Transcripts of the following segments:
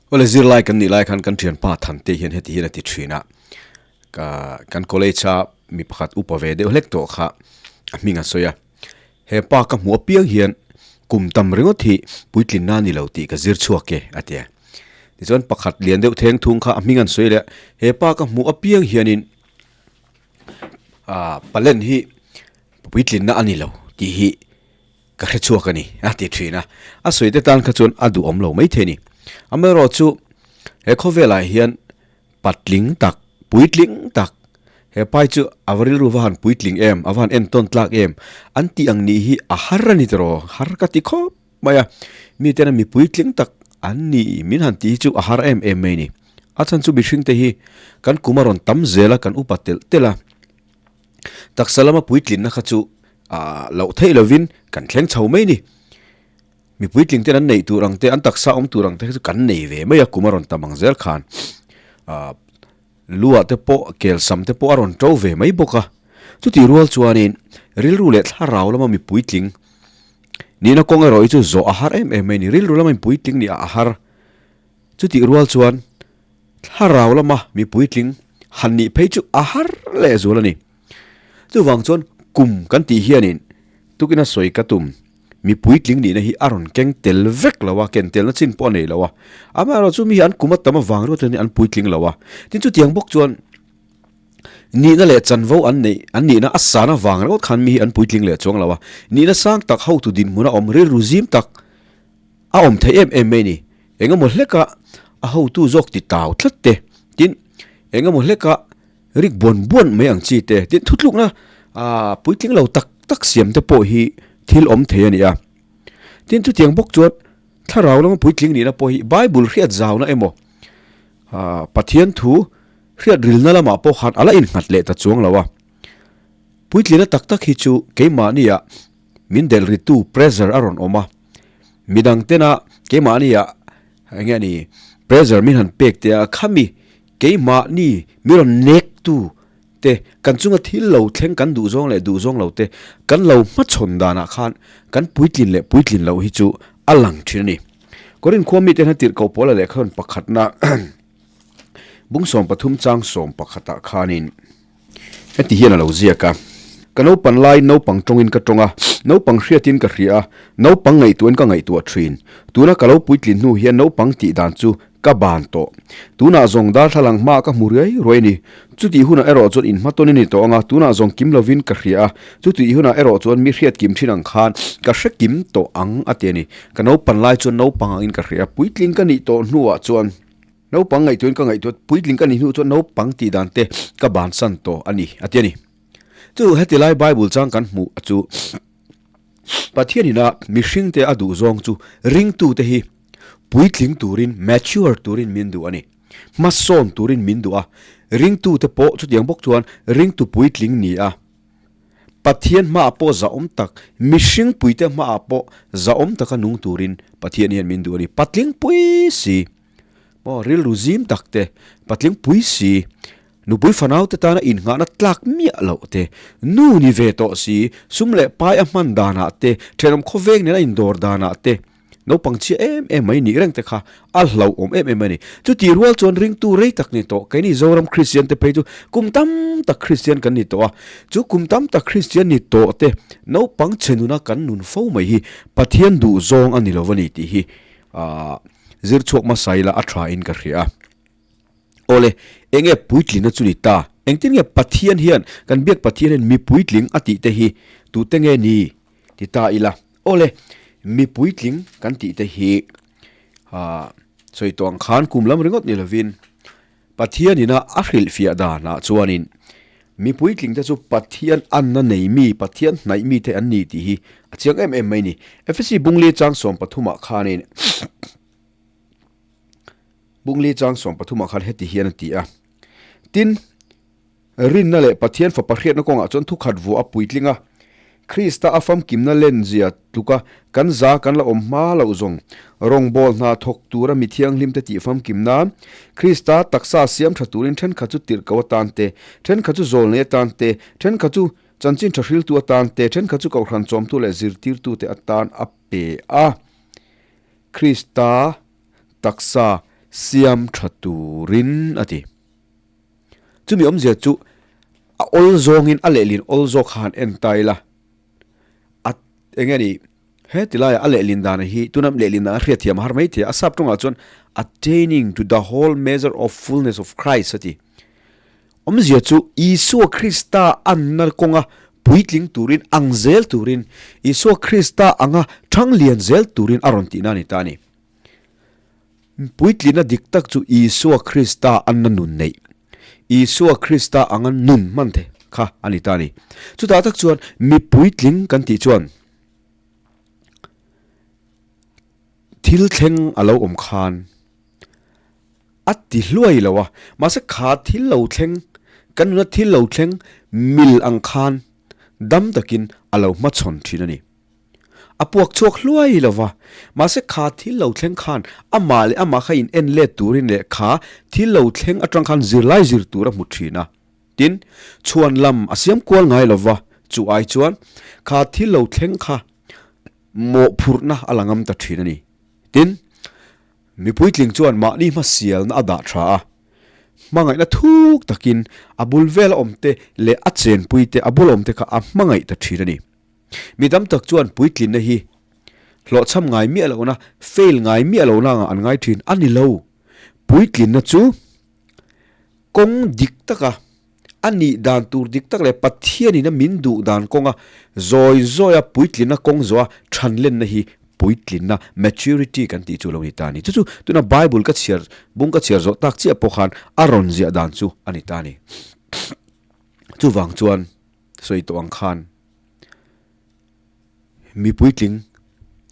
Awle zirlai kan nih lai khan kan thianpa Thante hian heti hian a ti thin a, ka kan college a mi pakhat upa ve deuh hlek tawh kha a hming a sawi a, he pa ka hmuh apiang hian kum tam ringawt hi puitlin na ni lo tih ka zir chhuak e a ti a. Tichuan pakhat lian deuh theng thung kha a hming an sawi leh a, he pa ka hmuh apiang hianin ah palen hi puitlin na a ni lo tih hi Ka hre chhuak a ni, a ti thin a. A sawi te tan kha chuan a duhawm lo maithei a ni. Amaherawhchu, he khawvelah hian patling tak, puitling tak, he pai chu a va rilru va han puitling em, a va han entawn tlak em, an tih ang nih hi a har a ni tiraw, har ka ti khawp mai a. Mi tena mi puitling tak an ni min han tih hi chu a har em em mai a ni. A chhan chu mihring te hi kan kum a rawn tam zel a, kan upa telh telh a. Taksa lama puitlinna kha chu ah loh theih lovin kan thleng chho mai ni. Mi puitling ten an neih tur ang te, an taksa awm tur ang te kha chu kan nei ve mai a, kum a rawn tam ang zel khan. Ah luah te pawh kel sam te pawh a rawn to ve mai bawk a. Chutih rual chuanin rilru leh thlarau lama mi puitling nihna kawng erawh hi chu zawh a har em em mai ni. Rilru lama mi puitling nih a har. Chutih rual chuan thlarau lama mi puitling han nih phei chu a har leh zual a ni. Chuvang chuan kum kan tih hianin tukina sawi ka tum mi puitling nihna hi a rawn keng tel vek lo a, ken telna chin pawh a nei lo a. Amaherawhchu chu mi hi an kum a tam avang ringawt hian an puitling lo a. Tin chutiang bawk chuan nihna leh chanvo an neih an nihna a san avang ringawt khan mi hi an puitling leh chuang lo a. Nihna sang tak hotu dinhmuna awm rilru zim tak a awm thei em em mai a ni. Engemaw hleka a hotu zawk ti tau tlat te, tin engemaw hleka rik buan buan mai ang chi te, tin thutlukna ah puitling lo tak tak siam te pawh hi thil awm thei a ni a. Tin chutiang bawk chuan thlarau lama puitling nihna pawh hi Bible hriat zauna emaw ah Pathian thu hriat rilna lamah pawh khan a la innghat leh ta chuang lo a. Puitlina tak tak hi chu keimahnia min delh ritu pressure a rawn awm a, midang tena keimahnia eng nge ni pressure min han pek te a khami keimahni mi rawn nek tu te kan chunga thil lo thleng kan duh zawng leh duh zawng lo te kan lo hmachhawn danah khan kan puitlin leh puitlin loh hi chu a lang thin a ni. Korin khua mite hian tirhkoh pawla lehkha rawn pakhatna bung 13 chang 11ah khanin Heti hian a lo ziak a. Ka naupan lai naupang tawngin ka tawng a, naupang hriatin ka hria a, naupang ngaihtuahin ka ngaihtuah thin. Tuna ka lo puitlin hnu hian naupang tih dan chu ka ban tawh. Tunah zawng darthlalang hmaah ka hmu riai ruai a ni. Chutih hunah erawh chuan inhmatawn i ni tawh ang a, tunah zawng kim lovin ka hria a, chutih hunah erawh chuan mi hriat kim thin ang khan ka hre kim tawh ang a ti a ni. Ka naupan lai chuan naupang angin ka hria a, puitling ka nih tawh hnuah chuan. Naupang ngaihtuahin ka ngaihtuah, puitling ka nih hnu chuan naupang tih dan te ka bansan tawh a ni, a ti a ni. Chu heti lai Bible chang kan hmuh chu Pathian ina mihringte a duh zawng chu ringtute hi puitling turin, mature turin min duh a ni. Hmasawn turin min duh a, ringtute pawh chutiang bawk chuan ringtu puitling ni a. Pathian hmaah pawh zahawm tak, mihring puite hmaah pawh zahawm taka nung turin Pathian hian min duh a ni. Patling pui si, maw rilru zim tak te, patling pui si, nupui fanau te tana innghahna tlak miah loh te, nu ni ve tawh si, sum leh pai a hman danah te, thenawm khawveng nena indawr danah te, Naupang chhia em em mai nih reng te kha a hlauhawm em em a ni. Chutih rual chuan ringtu rei tak ni tawh, keini Zoram Kristian te phei chu kum tam tak Kristian kan ni tawh a, chu kum tam tak Kristian ni tawh te naupang chhe nuna kan nun fo mai hi Pathian duh zawng a ni lo a ni tih hi zir chhuak hmasa ila a tha in ka hria a. Awle, enge puitlingna chu ni ta? Engtin nge Pathian hian kan biak Pathian hian mi puitling a tih te hi tute nge ni? Ti ta ila. Awle, mi puitling kan tih te hi sawi tawh ang khan kum lam ringawt ni lovin Pathian ina a hrilhfiah danah chuanin mi puitling te chu Pathian anna nei mi, Pathian hnaih mi te an ni tih hi a chiang em em mai ni. Efesi Bungli chang 13ah khanin Bungli chang 13ah khan heti hian a ti a, Tin, Rinna leh Pathian Fapa hriatna kawngah chuan thukhat vuah a puitling a, Krista a famkimna lenzia tluka kan za kan la awm hma loh zawng rawngbâwl hna thawk tura mi thianghlimte tih famkim nan, Krista taksa siam ṭha turin ṭhenkhat chu tirhkoh atan te, ṭhenkhat chu zawlnei atan te, ṭhenkhat chu chanchin ṭha hriltu atan te, ṭhenkhat chu kohhran chawmtu leh zirtirtute atan a pe a. Krista taksa. siam tha turin a ti. Chumi awmzia chu a awl zawngin a lehlin awl zawk kha han en ta ila, a eng nge ni, he ti laiah a lehlin dan hi tuna lehlin dan a hriatthiam a har mai thei a, a sap tawngah chuan attaining to the whole measure of fullness of Christ a ti. Awmzia chu Isua Krista anna kawnga puitling turin ang zel turin, Isua Krista anga thang lian zel turin a rawn tihna a ni ta a ni. Puitlina dik tak chu Isua Krista anna nun neih, Isua Krista anga nun hman the kha a ni ta a ni. Chutah tak chuan mi puitling kan tih chuan thil thleng a lo awm khan a ti hluai lo a, mahse kha thil lo thleng, kan nuna thil lo thleng mil ang khan dam takin a lo hmachhawn thin a ni. A puak chhuak hluai lo va, mahse kha thil lo thleng khan amah leh amah kha in en let turin leh kha thil lo thleng atang khan zirlai zir tur a hmu thin a. Tin, chhuan lam a siam kual ngai lo va, chu ai chuan kha thil lo thleng kha mawhphurhna a la ngam ta thin a ni. Tin, mi puitling chuan mahni hmasialna a dah tha a, hmangaihna thuk takin a bul vela awmte leh a chenpuite a bula awmte kha a hmangaih ta thin a ni. Mi tam tak chuan puitlinna hi hlawhchham ngai miah lohna, fail ngai miah lohna angah an ngai thin a ni lo. Puitlinna chu kawng dik taka a nih dan tur dik tak leh Pathianin a min duh dan kawnga zawi zawia puitlinna kawng zawha thanlenna hi puitlinna, maturity, kan tih chu lo ni ta a ni. Chu chu tuna Bible ka chhiar, bung ka chhiar zawh tak chiah pawh khan a rawn ziah dan chu a ni ta a ni. Chuvang chuan sawi tawh ang khan mi puitling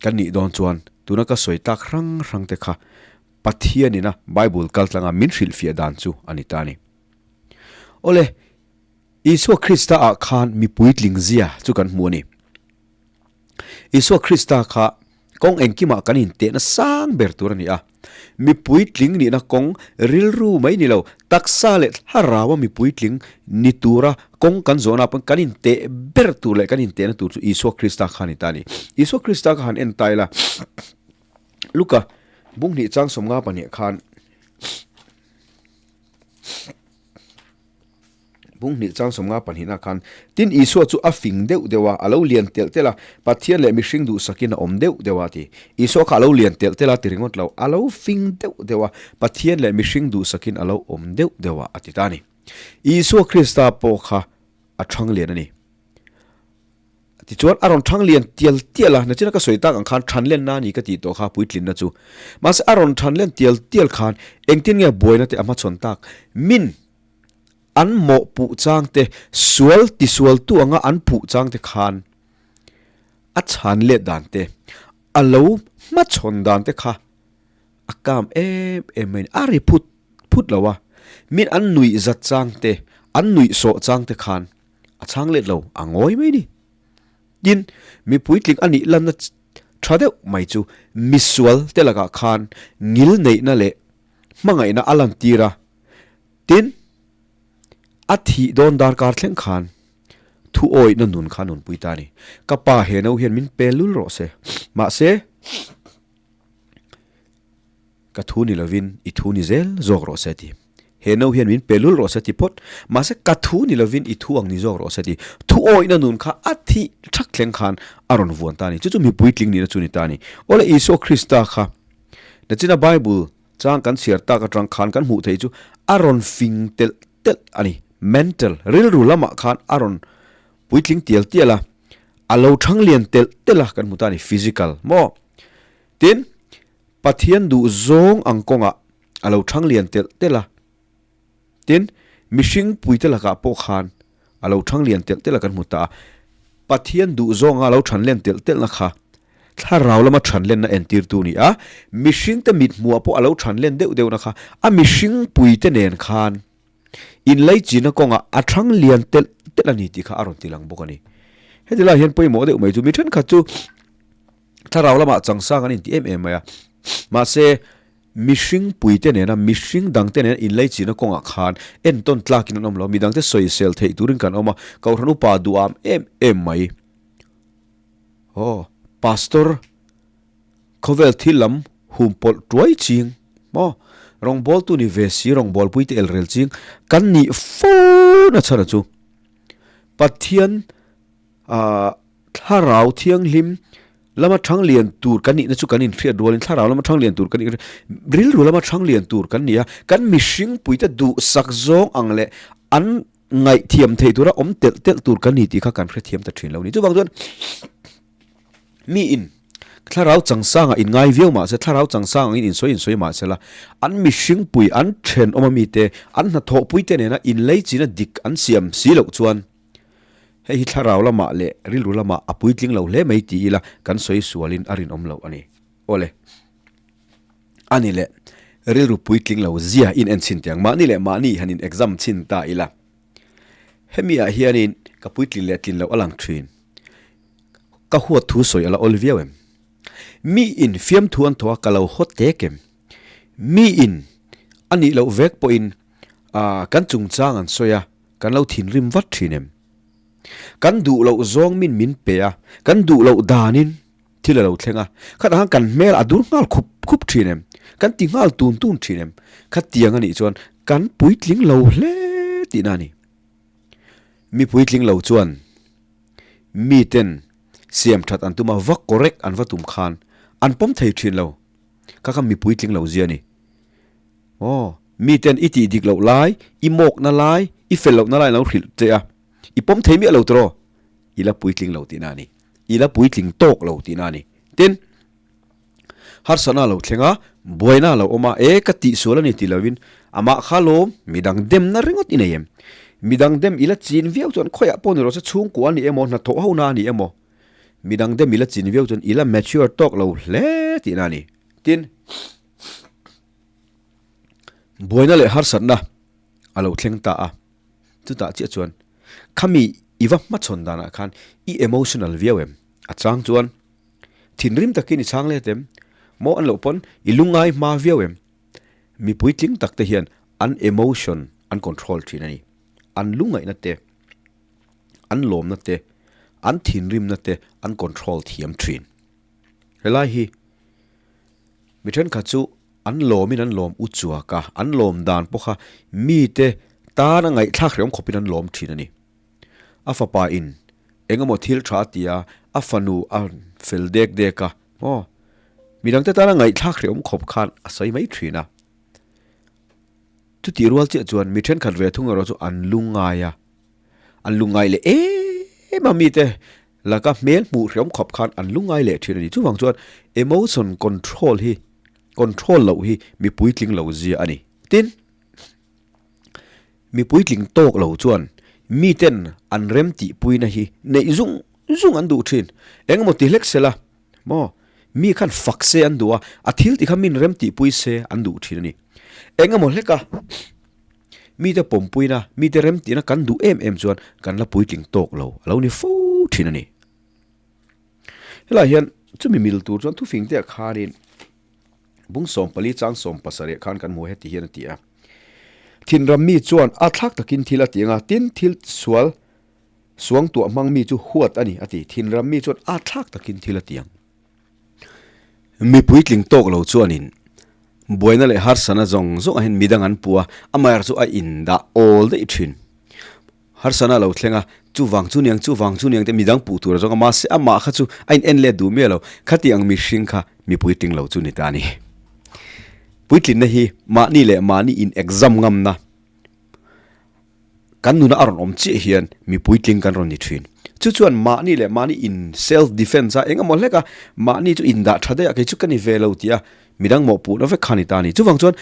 kan nih dawn chuan tuna ka sawi tak hrang hrang te kha Pathianina Bible kal tlanga min hrilhfiah dan chu a ni ta a ni. Awle, Isua Krista ah khan mi puitling zia chu kan hmu a ni. Isua Krista kha kawng engkimah kan intehna sang ber tur a ni a. Mi puitling nihna kawng rilru mai ni lo, taksa leh thlaraua mi puitling ni tura kawng kan zawhna pawn kan inteh ber tur leh kan intehna tur chu Isua Krista kha a ni ta a ni. Isua Krista kha han en ta ila, Luka bunghnih chang 52 khan, Bung hnih chang 52 na khan tin Isua chu a fing deuh deuh a, a lo lian telh telh a, Pathian leh mihring duhsakin a awm deuh deuh a ti. Isua kha a lo lian telh telh a ti ringawt lo, a lo fing deuh deuh a, Pathian leh mihring duhsakin a lo awm deuh deuh a a ti ta a ni. Isua Krista pawh kha a thang lian a ni. Tichuan a rawn thang lian tial tial a, nachina ka sawi tak ang khan than lenna a ni ka tih tawh kha puitlinna chu. Mahse a rawn than len tial tial khan engtin nge buaina te a hmachhawn tak? Min an mawh puh chang te, sual tisualtu anga an phuh chang te khan a chhan let dan te, a lo hmachhawn dan te kha a kam em em mai a ni. A ri phut phut lo a, min an nuih zat chang te, an nuih sawh chang te khan A chhang let lo, a ngawi mai ni. Tin, mi puitling a nih lanna tha deuh mai chu misual te lakah khan ngil neihna leh hmangaihna a lantir a. Tin, a thih dawn darkar thleng khan thu awihna nun kha a nunpui ta a ni. Ka pa he no hian min pe lul rawh se. Mahse, Ka thu ni lovin i thu ni zel zawk rawh se ti. He no hian min pe lul rawh se ti phawt. Mahse ka thu ni lovin i thu ang ni zawk rawh se ti. Thu awihna nun kha a thih thak thleng khan a rawn vuan ta a ni. Chu chu mipui tling nihna chu ni ta a ni. Awle Isua Krista kha nachina Bible chang kan chhiar tak atang khan kan hmuh theih chu a rawn fing telh telh a ni. Mental, rilru lamah khan a rawn puitling tial tial a, a lo thang lian telh telh a kan hmu ta a ni, physical maw? Tin, Pathian duh zawng ang kawngah a lo thang lian telh telh a. Tin, mihring puite lakah pawh khan a lo thang lian telh telh a kan hmu ta a. Pathian duh zawnga a lo than len telh telhna kha thlarau lama than lenna entirtu a ni a. Mihringte mithmuhah pawh a lo than len deuh deuhna kha a mihring puite nen khan inlaichina kawngah a thang lian telh telh a ni tih kha a rawn tilang bawk a ni. Heti lai hian pawimawh deuh mai chu mi thenkhat chu Thlarau lamah changsang an inti em em mai a. Mahse, mihring puite nena mihring dangte nena inleichihna kawngah khan entawn tlakin an awm lo. Midangte sawisel theih turin kan awm a, Kohhran upa duham em em mai. Aw, Pastor, khawvel thil lam hum pawlh tuai ching maw? Rawngbawltu ni ve si rawngbawlpuite elrel ching kan nih fo na chhan chu Pathian thlarau thianghlim lama thang lian tur kan nihna chu kan inhriat rualin thlarau lama thang lian tur kan nih rilru lama thang lian tur kan ni a, kan mihring puite duhsak zawng ang leh an ngaihthiam thei tura awm telh telh tur kan ni tih kha kan hrethiam ta thin lo ni. Chuvang chuan miin thlarau changsanga inngai viau mah se, thlarau changsang angin insawi insawi mah se la, an mihring pui an thenawm amite, an hnathawhpuite nena inleichina dik an siam si loh chuan Hei hi thlarau lamah leh rilru lamah a puitling lo hle mai ti ila kan sawi sualin a rinawm lo a ni. Awle. A ni leh, rilru puitling lo zia in en chhin tiang mahni leh mahni han in exam chhin ta ila. Hemi ah hianin ka puitlin leh tlin loh a lang thin. Ka huat thu sawi a la awl viau em? Mi in fiamthu an thawh a ka lo haw tek em? Mi in a nih loh vek pawhin kan chungchang an sawi a, Kan lo thinrim vat thin em? Kan duh loh zawng min min pe a, kan duh loh danin thil a lo thleng a, khatah khan kan hmel a dur nghal khup khup thin em? Kan ti nghal tun tun thin em? Khatiang a nih chuan kan puitling lo hle tihna a ni. Mi puitling lo chuan miten siam that an tum a, va correct an va tum khan an pawm thei thin lo. Kha kha mi puitling lo zia a ni. Aw, miten i tih dik loh lai, i mawkna lai, i fel lohna lai an lo hrilh che a, i pawm thei miah lo tiraw? I la puitling lo tihna a ni. I la puitling tawk lo tihna a ni. Tin, harsatna a lo thleng a, buaina a lo awm a, e ka tihsual a ni ti lovin amah kha lawm midang demna ringawt i nei em? Midang dem i la chin viau chuan khawiah pawh ni rawh se chhungkua a ni emaw, hnathawh hona a ni emaw, midang dem i la chin viau chuan i la mature tawk lo hle tihna a ni. Tin. Buaina leh harsatna a lo thleng ta a, chutah chiah chuan khami i va hmachhawn danah khan i emotional viau em? A chang chuan thinrim takin i chhang let em? Maw an loh pawn i lungngai hma viau em? Mipui tling tak te hian an emotion an control thin a ni. An lungngaihna te, an lawmna te, an thinrimna te an control thiam thin. Helai hi Mi thenkhat chu an lawmin an lawm u chuak a, an lawm dan pawh kha mite tana ngaihthlak hrehawm khawpin an lawm thin a ni. A fapa in eng emaw thil tha a ti a, a fanu a fel dek dek a, maw? Midangte tana ngaihthlak hrehawm khawp khan a sawi mai thin a. Chutih rual chiah chuan mi thenkhat ve thung erawh chu an lungngai a, an lungngai leh em a mite Laka hmel hmuh hreawm khawp khan an lungngai leh thin a ni. Chuvang chuan emotion control hi control loh hi mi puitling lo zia a ni. Tin, mi puitling tawk lo chuan miten an rem tihpuina hi neih zung zung an duh thin. Engemaw ti hlek sela maw mi khan fak se an duh a, a thil ti kha min rem tihpui se an duh thin a ni. Engemaw hleka Mite pawmpuina, mite remtihna kan duh em em chuan kan la puitling tawk lo a lo ni fo thin a ni. Helaiah hian chumi mil tur chuan thufing te ah khanin bung 14 chang 17 khan kan hmu a heti hian a ti a, Thinram mi chuan a thlak takin thil a ti ang a, tin thil sual suangtuah hmang mi chu huat a ni a ti. Thinram mi chuan a thlak takin thil a ti ang. Mi puitling tawk lo chuanin buaina leh harsana zawng zawng ah hian midang an pu a, amaherawhchu chu a indah awl daih thin. Harsana a lo thleng a, chuvang chu niang chuvang chu niang te midang puh tur a zawng a, mahse amah kha chu a in en let duh miah lo, khati ang mihring kha mi puitling lo chu ni ta a ni. Puitlinna hi mahni leh mahni in exam ngamna. Kan nuna a rawn awm chiah hian mi puitling kan rawn ni thin. Chu chuan mahni leh mahni in self defence a eng emaw hlek a, mahni chu indah tha daih a, kei chu ka ni ve lo tih a midang mawhpuhna vek kha a ni ta a ni. Chuvang chuan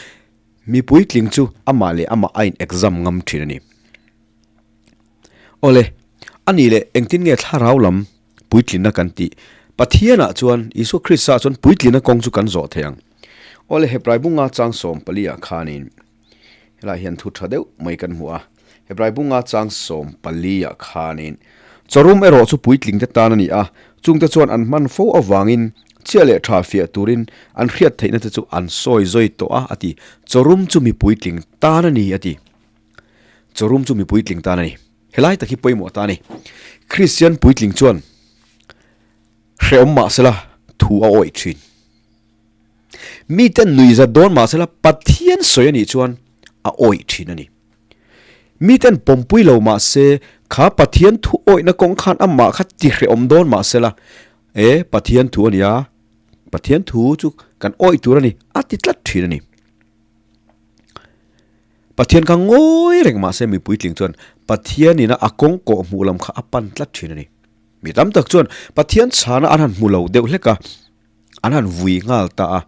mi puitling chu amah leh amah a in exam ngam thin a ni. Awle, a nih leh engtin nge thlarau lam puitlinna kan tih? Pathianah chuan, Isua Krista chuan puitlinna kawng chu kan zawh thei ang. Awle, Hebrai bunga chang 14 ah khanin, Helaiah hian thu tha deuh mai kan hmu a, Hebrai bunga chang 14 ah khanin chawrum erawh chu puitling te tan a ni a, chungte chuan an hman fo avangin chhia leh tha fiah turin an hriat theihna te chu an sawi zawi tawh a a ti. Chawrum chu mi puitling tan a ni a ti. Chawrum chu mi puitling tan a ni. Helai tak hi pawimawh ta a ni. Kristian puitling chuan hrehawm mahsela thu a awih thin. Miten nuihzat dawn mahsela Pathian sawi a nih chuan a awih thin a ni. Miten pawmpui lo mahse kha Pathian thu awihna kawng khan amah kha tihrehawm dawn mahsela e Pathian thu a nia, Pathian thu chu kan awih tur a ni a ti tlat thin a ni. Pathian kha ngawi reng mahse mi puitling chuan Pathian ina a kawng kawh hmuh lam kha a pan tlat thin a ni. Mi tam tak chuan Pathian chhana an han hmu lo deuh hlek a, an han vui nghal ta a.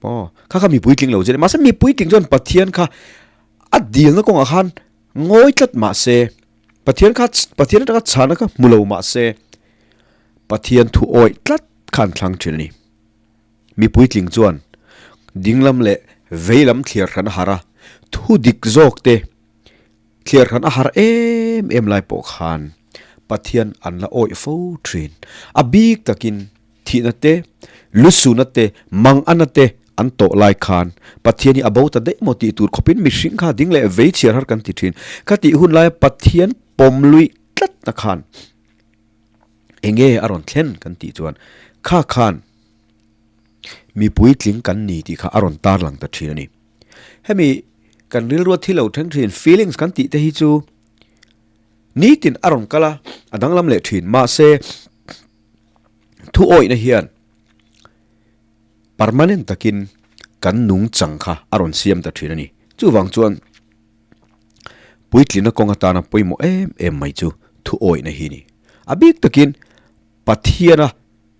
Aw, kha kha mi puitling lo zet a ni. Mahse mi puitling chuan Pathian kha a dilna kawngah khan ngawi tlat mahse Pathian kha Pathian atanga chhana kha hmu lo mahse Pathian thu awih tlat kha an thlang thin a ni. Mi puitling chuan dinglam leh veilam thliar hran a har a, thu dik zawk te thliar hran a har em em lai pawh khan Pathian an la awih fo thin. A bik takin thihna te, lusuna te, mangana te an tawh lai khan Pathian hi a bo ta daih maw tih tur khawpin mihring kha ding leh vei chhiar har kan ti thin. Khatih hun laia Pathian pawm luih tlatna khan Enge a rawn thlen kan tih chuan kha khan mi puitling kan ni tih kha a rawn tarlang ta thin a ni. Hemi kan rilrua thil lo thleng thin feelings kan tih te hi chu nitin a rawn kal a, a danglam leh thin. Mahse thu awihna hian permanent takin kan nungchang kha a rawn siam ta thin a ni. Chuvang chuan Puitlina kawng atana pawimawh em em mai chu thu awihna hi a ni. A bik takin Pathiana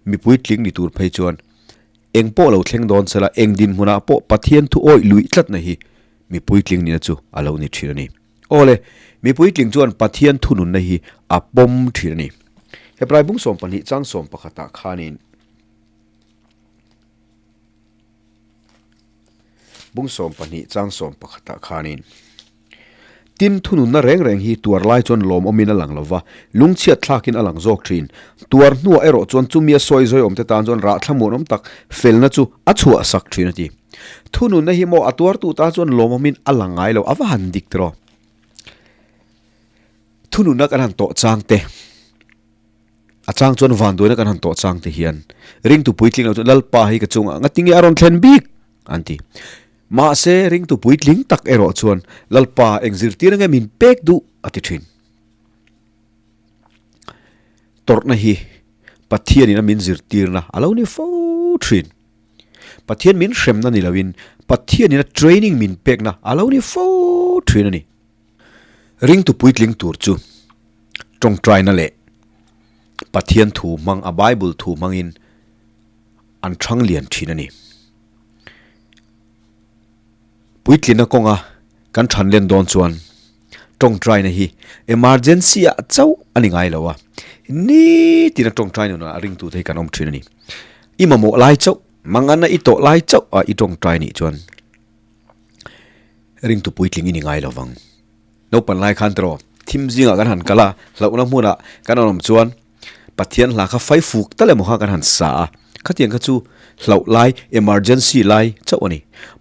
mi puitling ni tur phei chuan eng pawh lo thleng dawn sela eng dinhmunah pawh Pathian thu awih luih tlatna hi mi puitling nihna chu a lo ni thin a ni. Awle, mi puitling chuan Pathian thununna hi a pawm thin a ni. Hebrai bung 12 chang 11 ah khanin. Bung 12 chang 11 ah khanin Tin thununna reng reng hi tuar lai chuan lawmawmin a lang lova, lungchhiat thlakin a lang zawk thin. Tuar hnuah erawh chuan chumi a sawi zawi awmte tan chuan rah thlamuan awm tak felna chu a chhuah sak thin a ti. Thununna hi maw a tuartu tan chuan lawmawmin a lang ngai lo, a va han dik tiraw? Thununna kan han tawh chang te. A chang chuan vanduaina kan han tawh chang te hian ringtu puitling lo chuan Lalpa hi ka chungah ngatinge a rawn thlen bik an ti. Mahse ringtu puitling tak erawh chuan Lalpa eng zirtir nge min pek duh a ti thin. Tawrhna hi Pathianin a min zirtirna a lo ni fo thin. Pathian min hremna ni loin Pathianin a training min pekna a lo ni fo thin a ni. Ringtu puitling tur chu tawngtaina leh Pathian thu hmang a Bible thu hmangin an thang lian thin a ni. Puitlina kawnga kan than len dawn chuan tawngtaina hi emergency ah chauh a ni ngai lo a, nitin a tawngtai nunah ringtu te hi kan awm thin a ni. I mamawh lai chauh, mangana i tawh lai chauh a i tawngtai nih chuan Ringtu puitling i ni ngai lo vang. Naupan lai khan tiraw, thim zingah kan han kal a, hlauhna hmunah kan han awm chuan Pathian hla kha fai fuk tal emaw kha kan han sa a, khatiang kha chu hlauh lai, emergency lai chauh a ni.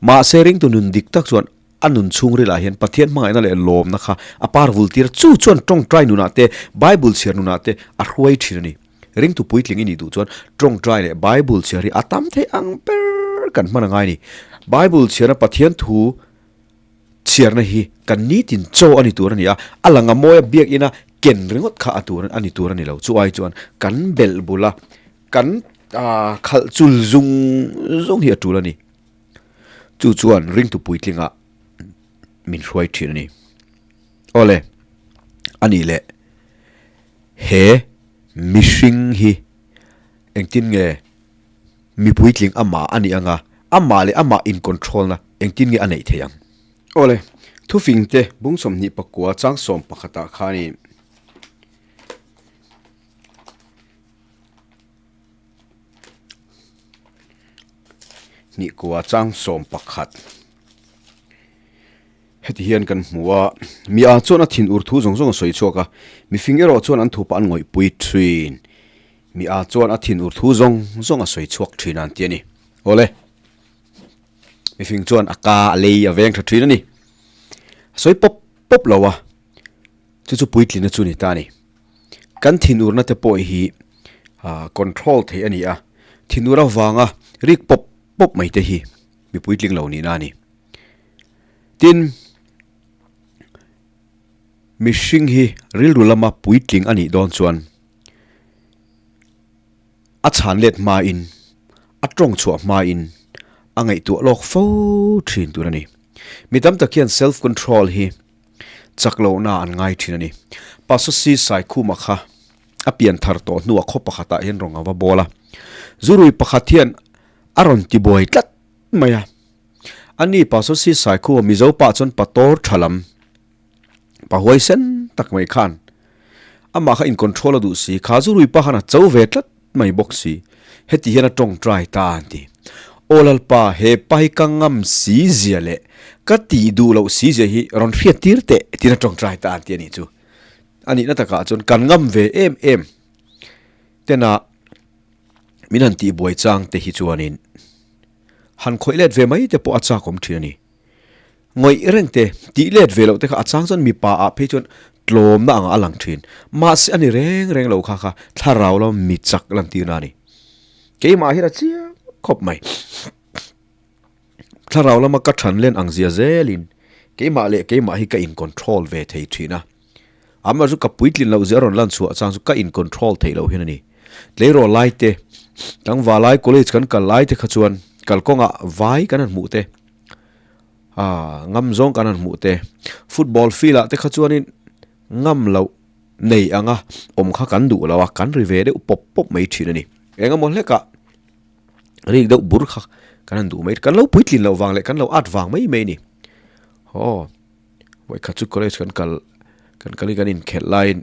Mahse ringtu nun dik tak chuan a nun chhungrilah hian Pathian hmangaihna leh lawmna kha a par vul tir a, chu chuan tawngtai nunah te, Bible chhiar nunah te a hruai thin a ni. Ringtu puitling i nih duh chuan tawngtai leh Bible chhiar hi a tam thei ang ber kan hman a ngai a ni. Bible chhiarna Pathian thu chhiarna hi kan nitin chaw a ni tur a ni a, a lang a mawi a biakina ken ringawt kha a tur a ni tur a ni lo. Chu ai chuan kan belh bula kan khalh chul zung zung hi a tul a ni. Chu chuan ringtu puitlingah min hruai thin a ni. Awle, a nih leh. He mihring hi engtin nge mi puitling amah a nih anga, amah leh amah in control na engtin nge a neih theih ang? Awle, thufing te bung 29 chang 11 ah khanin hnih kua chang 11. Heti hian kan hmu a, mi a chuan a thin ur thu zawng zawng a sawi chhuak a, mifing erawh chuan an thupa an ngawihpui thin. Mi a chuan a thin ur thu zawng zawng a sawi chhuak thin a an ti a ni. Awle, mifing chuan a ka a lei a veng tha thin a ni. A sawi pawp pawp lo a, chu chu puitlina chu ni ta a ni. Kan thin urna te pawh hi control theih a ni a, thin ur avanga rik pawp. pawp mai te hi mi puitling lo nihna a ni. Tin, mihring hi rilru lama puitling a nih dawn chuan a chhan let hmain, a tawng chhuah hmain a ngaihtuah lawk fo thin tur a ni. Mi tam tak hian self control hi chak lohna an ngai thin a ni. Pastor C. Saikhuma kha a pian thar tawh hnuah khaw pakhatah hian rawn a va bawl a. Zurui pakhat hian a rawn ti buai tlat mai a. Ani Pastor C. Saikhuma Mizo pah chuan pator tha lam, pa huaisen tak mai khan amah kha in control a duh si, kha zurui pa khan a cho ve tlat mai bawk si. Heti hian a tawngtai ta an ti. Aw Lalpa, he pa hi ka ngam si zia leh ka tih duh loh si zia hi rawn hriat tir teh tiin a tawngtai ta an ti a nih chu. A nihna takah chuan kan ngam ve em em tena min han tih buai chang te hi chuanin han khawih let ve mai te pawh a chak awm thin a ni. Ngawih reng te, tih let ve loh te kha a chang chuan mipa ah phei chuan tlawmna angah a lang thin. Mahse a ni reng reng lo kha kha thlarau lama mi chak lan tirna a ni. Keimah hian a chiang khawp mai. Thlarau lama ka than len ang zia zelin keimah leh keimah hi ka in control ve thei thin a. Amah chu ka puitlin loh zia a rawn lan chhuah chang chu ka in control theih loh hian a ni. Tleirawl lai te, tlangval lai college kan kal lai te kha chuan kalkawngah vai kan han hmuh te, ah ngam zawng kan han hmuh te, football field ah te kha chuanin ngam loh nei anga awm kha kan duh lo a, kan ri ve deuh pawp pawp mai thin a ni. Engemaw hlekah rik deuh bur kha kan han duh mai, kan lo puitlin loh vang leh kan lo at vang mai mai a ni. Aw. Vawikhat chu college kan kal kan kalin kan inkhelh laiin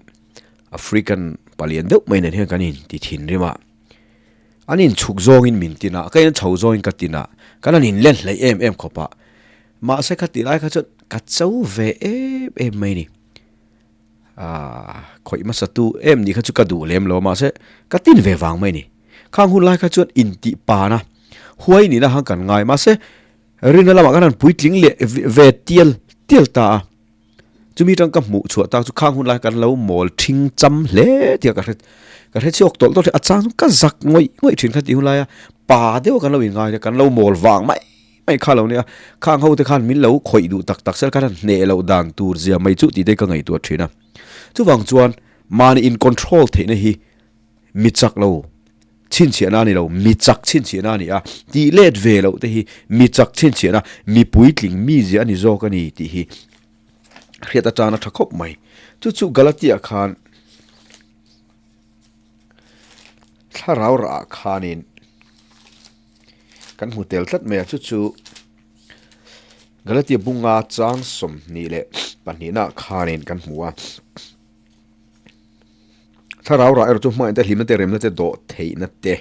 African palian deuh mai nen hian kan inti thinrim a, an inchhuk zawngin min tin a, ka in chho zawngin ka tin a, kan han inlen hleih em em khawp a, mahse kha tih lai kha chuan ka cho ve em em mai a ni. Aaa khawih hmasa tu em nih kha chu ka duh lem lo a, mahse ka tin ve vang mai a ni. Khang hun lai kha chuan intih pan a, huai nihna khan kan ngai, mahse Rina lamah khan han puitling leh ve tial tial ta a, chumi tang ka hmuh chhuah tak chu khang hun lai kan lo mawl thing cham hle tih ka hre ka hre chhuak tawlh tawlh a chang chu ka zak ngawih ngawih thin kha tih hun laia pa deuh kan lo inngai a kan lo mawl vang mai mai kha lo nia khang ho te khan min lo khawih duh tak tak sel khan han hneh loh dan tur zia mai chu tih te ka ngaihtuah thin a chuvang chuan mahni in control theihna hi Mi chak lo chhinchhiahna a ni lo, mi chak chhinchhiahna a ni a, tih let ve loh te hi mi chak chhinchhiahna, mi puitling mizia a ni zawk a ni tih hi hriat atana tha khawp mai. Chu chu Galatia khan thlarau rah ah khanin kan hmu tel tlat mai a, chu chu Galatia bunga chang 22 khanin kan hmu a. Thlarau rah erawh chu hmangaihna te, hlimna te, remna te, dawh theihna te,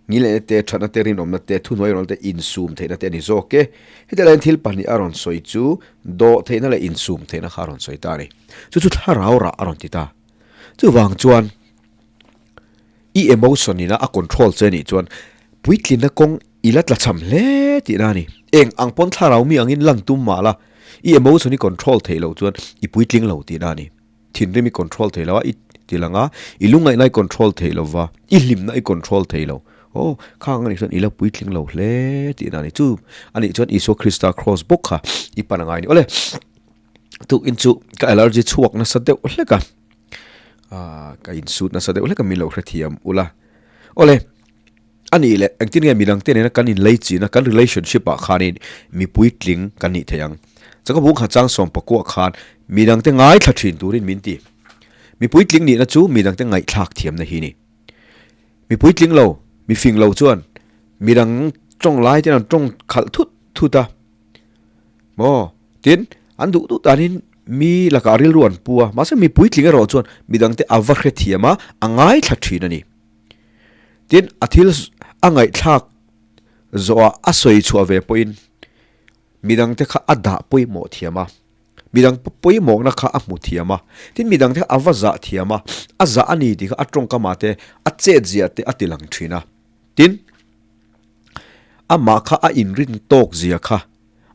ngilehna te, thatna te, rinawmna te, thuhnuai rawlna te, insum theihna te a ni zawk e. Heti laiin thil pahnih a rawn sawi chu dawh theihna leh insum theihna kha a rawn sawi ta a ni. Chu chu thlarau rah a rawn ti ta. Chuvang chuan i emotion ina a control che nih chuan puitlinna kawng i la tlachham hle tihna a ni. Eng ang pawn thlarau mi angin lan tum mah la, i emotion i control theih loh chuan i puitling lo tihna a ni. Thinrim i control thei lo a, i ti lang a, i lungngaihna i control thei lo va, i hlimna i control thei lo. Aw, khang anih chuan i la puitling lo hle tihna a ni. Chu anih chuan Isua Krista cross bawk kha i pan a ngai a ni. Awle, tukin chu ka allergy chhuak nasa deuh hlek a, ka insut nasa deuh hlek a, min lo hrethiam ula. Awle. A nih leh, engtin nge midangte nena kan inlei china kan relationship ah khanin mi puitling kan nih theih ang? Chaka bung kha chang sawm pakua khan midangte ngaithla thin turin min ti. Mi puitling nihna chu midangte ngaihthlak thiamna hi ni. Mi puitling lo, mi fing lo chuan midang tawng lai ten an tawng khalh thut thut a. Maw? Tin, an duh duh danin mi lakah rilru an pu a, mahse mi puitling erawh chuan midangte a va hrethiam a, a ngaithla thin a ni. Tin, a thil a ngaihthlak zawhah a sawi chhuah ve pawhin midangte kha a dah pawimawh thiam a, midang pawimawhna kha a hmu thiam a, tin midangte kha a va zah thiam a, a zah a ni tih kha a tawngkamah te, a chetziah te a ti lang thin a. Tin, amah kha a inrin tawk zia kha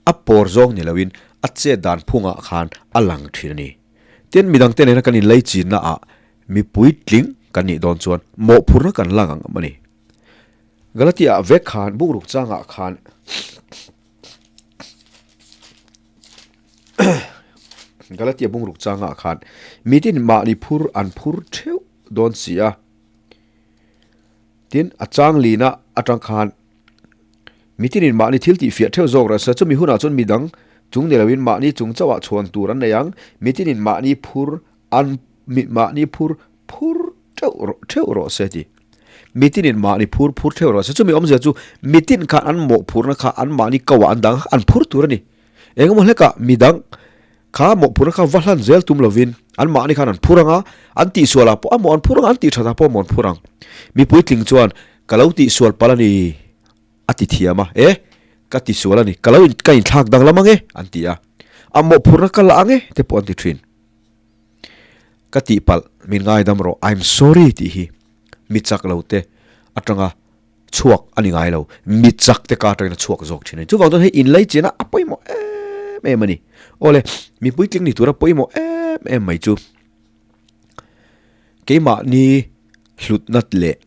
a pawr zawng ni loin a chet dan phungah khan a lang thin a ni. Tin, midangte nena kan inlei chinnaah Mi puitling kan nih dawn chuan mawhphurhna kan la ngang a ni. Galatia vek khan bungruk changah khan Galatia bungruk changah khan mitin mahni phur an phur theuh dawn si a. Tin, a chang lina atang khan mitinin mahni thil tih fiah theuh zawk rawh se. Chumi hunah chuan midang chung ni loin mahni chung chauhah chhuan tur an nei ang. Mitinin mahni phur an mahni phur phur theuh rawh theuh rawh se ti. Mitinin mahni phur phur theuh rawh se. Chumi awmzia chu mitin khan an mawhphurna kha an mahni koah an dang an phur tur a ni. Engemaw hlekah midang kha mawhphurna kha va hlan zel tum lovin an mahni khan an phur ang a, an tihsualah pawh a mawh an phur ang a, an tihthatah pawh a mawh an phur ang. Mi puitling chuan ka lo tihsual palh a ni a ti thiam a, e ka tisual a ni, ka lo ka inthlak danglam ang e an ti a, a mawhphurna ka la ang e te pawh an ti thin. Ka tihpalh min ngaidam rawh, I'm sorry tih hi mi chak lo te atanga chhuak a ni ngai lo, mi chak te ka atangin a chhuak zawk thin a ni. Chuvang chuan hei inlei chenah a pawimawh em em a ni. Awle, mi puitling ni tura pawimawh em em mai chu keimahni hlutna leh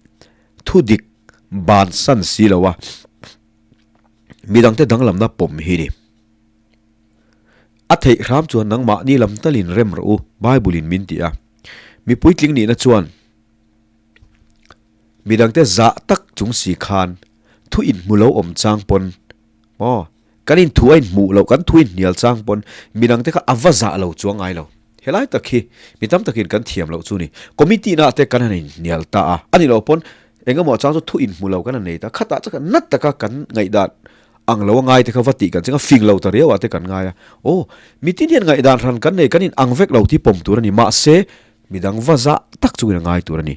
thudik bansan si lo a midangte danglamna pawm hi ni. A theih hram chuan nangmahni lam talin rem rawh u, Bible in min ti a. Mi puitling nihna chuan midangte zah tak chung si khan thu inhmu lo awm chang pawn maw kan inthu a inhmuh loh kan thu inhnial chang pawn midangte kha a va zah lo chuang ngai lo. Helai tak hi mi tam takin kan thiam loh chu ni. Committee na te kan han inhnial ta a, a ni lo pawn engemaw chang chu thu inhmu lo kan han nei ta, khatah chuan kan nat taka kan ngaihdan ang lo a ngai te kha va tih kan ching a, fing lo ta riau ah te kan ngai a, aw mitin hian ngaihdan hran kan nei kan in ang vek lo tih pawm tur a ni, mahse midang va zah tak chungin a ngai tur a ni.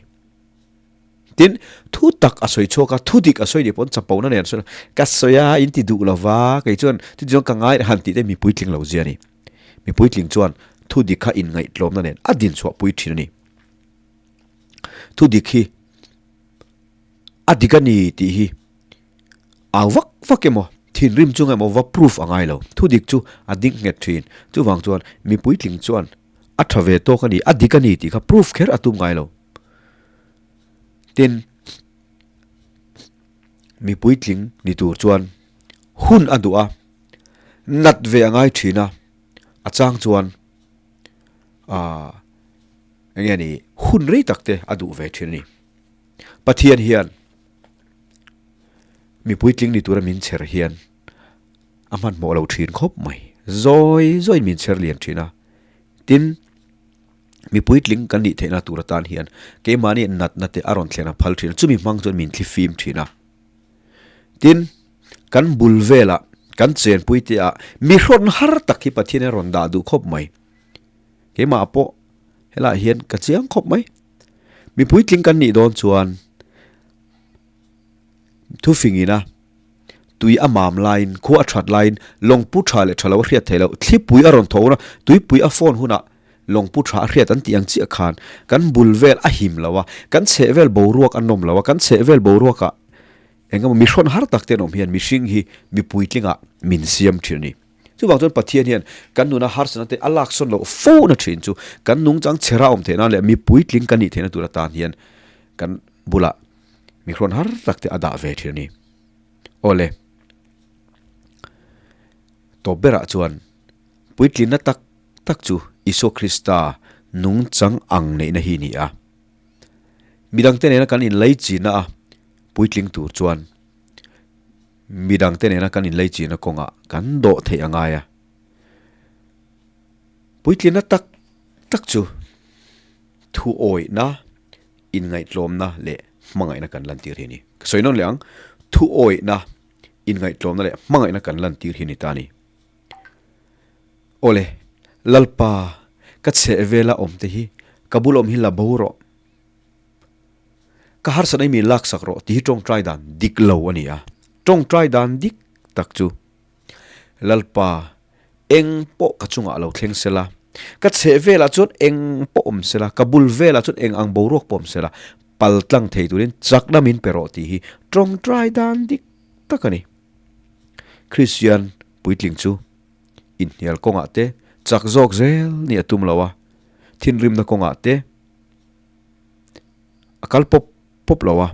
Tin, thu tak a sawi chhuak a, thu dik a sawi nih pawn chapona nen a sawi a, ka sawi a in ti duh lo va, kei chuan chuti chuan ka ngai han tih te mi puitling lo zia a ni. Mi puitling chuan thu dik kha inngaihtlawmna nen a din chhuah pui thin a ni. Thu dik hi a dik a ni tih hi Au vak vak emaw, thinrim chung emaw va proof a ngai lo. Thudik chu a ding nghet thin. Chuvang chuan mi puitling chuan a tha ve tawk a ni, a dik a ni tih kha proof kher a tum ngai lo. Tin, mi puitling ni tur chuan hun a duh a, nat ve a ngai thin a, a chang chuan aah eng nge ni hun rei tak te a duh ve thin a ni. Pathian hian. Mi puitling ni tura min chher hian a hmanhmawh lo thin khawp mai. Zawi zawiin min chher lian thin a. Tin, mi puitling kan nih theihna tur atan hian keimahni natna te a rawn thlen a phal thin a, chumi hmang chuan min thli fim thin a. Tin, kan bul velah, kan chenpui te ah mi hrawn har tak hi Pathian hian a rawn dah duh khawp mai. Keimah pawh helaiah hian ka chiang khawp mai. Mi puitling kan nih dawn chuan Thufing ina tui a mam laiin, khua a that laiin lawngpu tha leh tha lo a hriat theih loh. Thlipui a rawn tho a, tuipui a phone hunah lawngpu tha a hriat an tih ang chiah khan kan bul vel a him lo a, kan chheh vel boruak a nawm lo a, kan chheh vel boruakah eng emaw mi hrawn har tak te an awm hian mihring hi mi puitlingah min siam thin a ni. Chuvang chuan Pathian hian kan nuna harsatna te a laksawn loh fo na thin chu kan nungchang chhera awm theih nan leh mi puitling kan nih theihna tur atan hian kan bulah mi hrawn har tak te a dah ve thin a ni. Awle, tawp berah chuan puitlinna tak tak chu Isua Krista nungchang ang neihna hi ni a. Midangte nena kan inlaichina a puitling tur chuan midangte nena kan inlaichina kawngah kan dawh theih a ngai a. Puitlinna tak tak chu thuawihna inngaihtlawmna leh hmangaihna kan lantir hi a ni. Ka sawi nawn leh ang, thuawihna, inngaihtlawmna leh hmangaihna kan lantir hi a ni ta a ni. Awle, Lalpa, ka chhehvela awmte hi ka bul awm hi la bo rawh. Ka harsatna hi min laksak rawh tih hi tawngtai dan dik lo a ni a. Tawngtai dan dik tak chu Lalpa, eng pawh ka chungah lo thleng sela, ka chheh velah chuan eng pawh awm sela, ka bul velah chuan eng ang boruak pawh awm sela, pal tlang thei turin chakna min pe rawh tih hi tawngtai dan dik tak a ni. Kristian puitling chu inhnial kawngah te chak zawk zel nih a tum lo a, thinrimna kawngah te a kal pawp pawp lo a.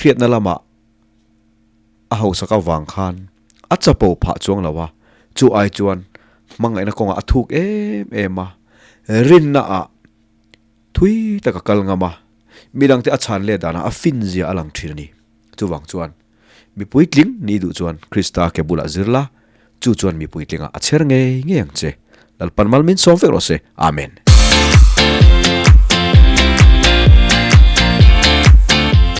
hriatna lamah a hausak avang khan a chapo phah chuang lo a, chu ai chuan hmangaihna kawngah a thuk em em a, rinna ah thui tak a kal ngam a, midangte a chhan leh danah a fin zia a lang thin a ni. Chuvang chuan mi puitling ni duh chuan Krista ke bulah zir la, chu chuan mi puitlingah a chher ngei ngei ang che. Lalpan mal min sawm vek rawh se. Amen.